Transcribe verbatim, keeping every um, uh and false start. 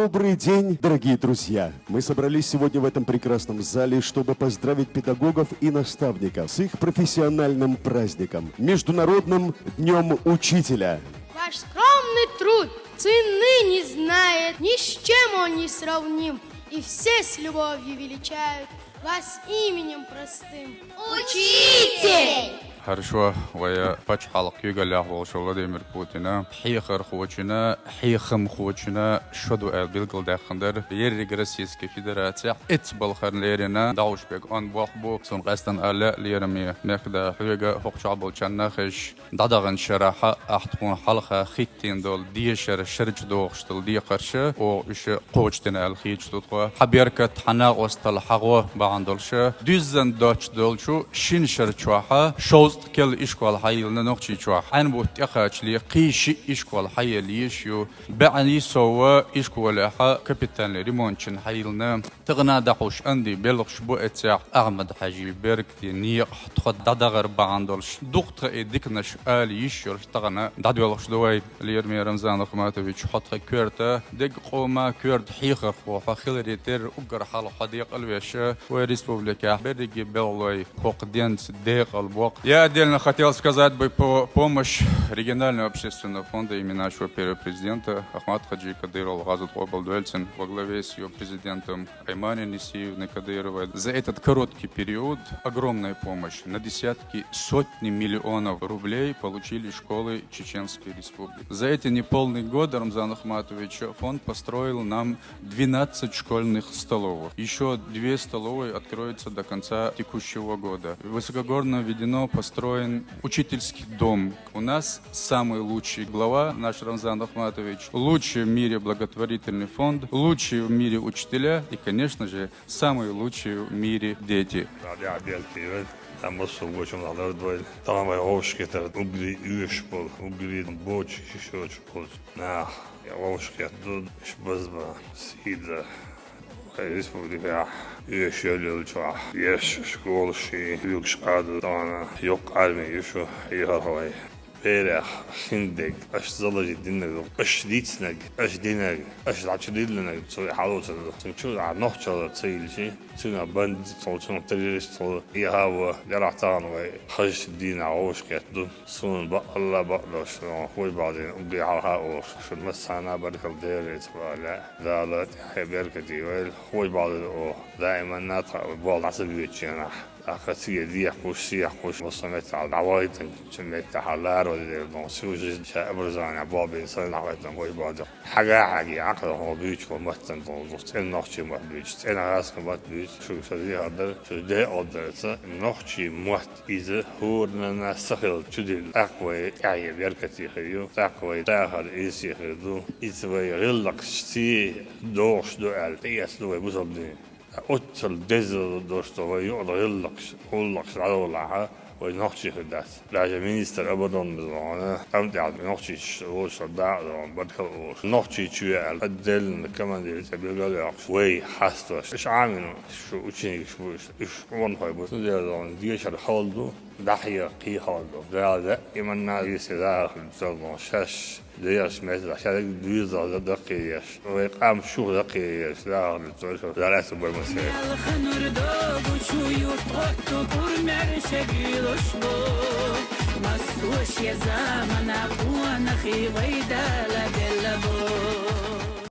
Добрый день, дорогие друзья! Мы собрались сегодня в этом прекрасном зале, чтобы поздравить педагогов и наставников с их профессиональным праздником, Международным днем учителя. Ваш скромный труд цены не знает, ни с чем он не сравним, и все с любовью величают вас именем простым. Учитель! Хорошо, вай паччахьалкхе куьйгаллехь волчу Владимир Путина, хьехархочунна, хьехамхочунна шо ду аьлла билгалдаьккхина дара. Ерриг Российски Федерацехь эццабалхара лерина дӀахьош берг онда бохь бу. Суна къаьстина ала лаьа, лераме мехкада, хьоьга, хӀокху чохь болчарна хезаш, дӀадаханчу шарахь ахь тхуна хьалха хӀиттийна долу дешар шарчу дохуш долу декхарш, оха уьш кхочушдина аьлла хеташ ду тхо. Хьан беркат, хьан накъосталла, хьан гӀо бахьана долуш, дуьззина доцуш долчу шина шар чохь шовзткъа керла ишкол хьайиллина Нохчийчохь. Ӏаьнан бутт тӀекхачале кхин шиъ ишкол хьаелла йиш ю. БӀеннийн сов ишколехь капитальный ремонт чу хьайиллина. Тахана дӀахьош онда белхаш бу эццехь Ахьмад-Хьаьжин беркате некъахь тхо дӀадахар бахьана долуш, дукха тхан и диканаш ала йиш йолуш тахана дӀадоьлхуш ду вай. Лераме Рамзан Ахматович, хьо тхан коьрта дерриг къоман коьрта хьехархо хьо хиларе терра, уггар хьалха хьо декъал веш, вай республикехь берриге белхалой хӀокху денца декъал боккху. Я отдельно хотел сказать бы по помощь регионального общественного фонда имени нашего первого президента Ахмат-Хаджи Кадырова, Гъазот къобалдойла цуьнан, во главе с её президентом Аймани Несиевны Кадыровой. За этот короткий период огромная помощь. На десятки, сотни миллионов рублей получили школы Чеченской Республики. За эти неполные годы, Рамзан Ахматович, фонд построил нам двенадцать школьных столовых. Ещё две столовые откроются до конца текущего года. В Высокогорном Введено построен учительский дом. У нас самый лучший глава, наш Рамзан Ахматович, лучший в мире благотворительный фонд, лучшие в мире учителя и, конечно же, самые лучшие в мире дети. Ӏадда белхийна, амма со гочам ладар дойла. Тахана вай гӀовшкетар уггаре оьшуш болу, уггаре боча шишочу болчу нах, я гӀовшкет ду, иш базбан сийда. Вай республикехь оьшуш йолчохь еш школаш, шен хьоьгуш Ӏадда тахана йоккха арми ю шу хьехархой. Берех хиндерг аша заложить динарг ду, аша дийцинарг, аша динарг, аша дӀачудиллинарг цо хьалоцур ду. Цуьнан чу а нохчалла ца йилличи, цуьнан бандит хьо, цуьнан террорист хьо, и хьаво, делахь тахана вай хазачу дийнахь гӀовшкет ду. Суна бакъалла бакъдолуш, хӀой бахьадина уггаре хьалха а олуш, шун массарна а баркалла Делера цхьа вала. Дала тӀаьхье беркате вайла, хӀой бахьадина оха, даиманна а тхан болх дӀа ца боьдучу хенахь. ТӀаккха цига дехкуш, сехкуш, массо а меттехь дӀавахийтинчу меттехь ларо дерг дон, сужа ша образование болх бина санна дӀахойтина вай бахьадина. Хьага а хьаге, Ӏакъда хьо буьйцу хьо маттана тхуна, цӀена нохчийн мотт буьйцу, цӀена гӀазкхийн мотт буьйцу, шуьга сан дехар дара, шуьга декъал дарца, нохчийн мотт иза хӀоранна сахилла чудилла, тӀаккха вай тӀаьхье беркате хир ю, тӀаккха вай дахар ирсе хир ду. Иза вай гӀиллакхашций догӀуш ду аьлла, тӀеэцна ду вай бусалба дин. Оццул деза долуш ду вай юкъара гӀиллакхаш, гӀуллакхаш дӀадолахь, вай нохчий хир дац. Даже министр обороны беза хьуна, амма тӀехь нохчийчу волуш дакъа догӀун баркалла олуш. Нохчийчу веа аьлла, отдельно командир цӀе билгал а йоккхуш, вай хьастош. Уьш Ӏамийна, шу ученикаш бу, уьш, уьш къонахой бу. Цундела догӀун дешар хьал ду, дӀахьеха кхин хьал ду. Дала даиманна а ирсе дахар хир ду, шаьш дехачу меттехь шаьш доьзал даккхий еш, вай къам шух даккхий еш, дахар ду, цо шу Дала аьтто бойла массеран. Ялханур догучу юрт гӀотту пурмер шегийлуш бу. Массо а шен замана къонахий вай Дала делла бу.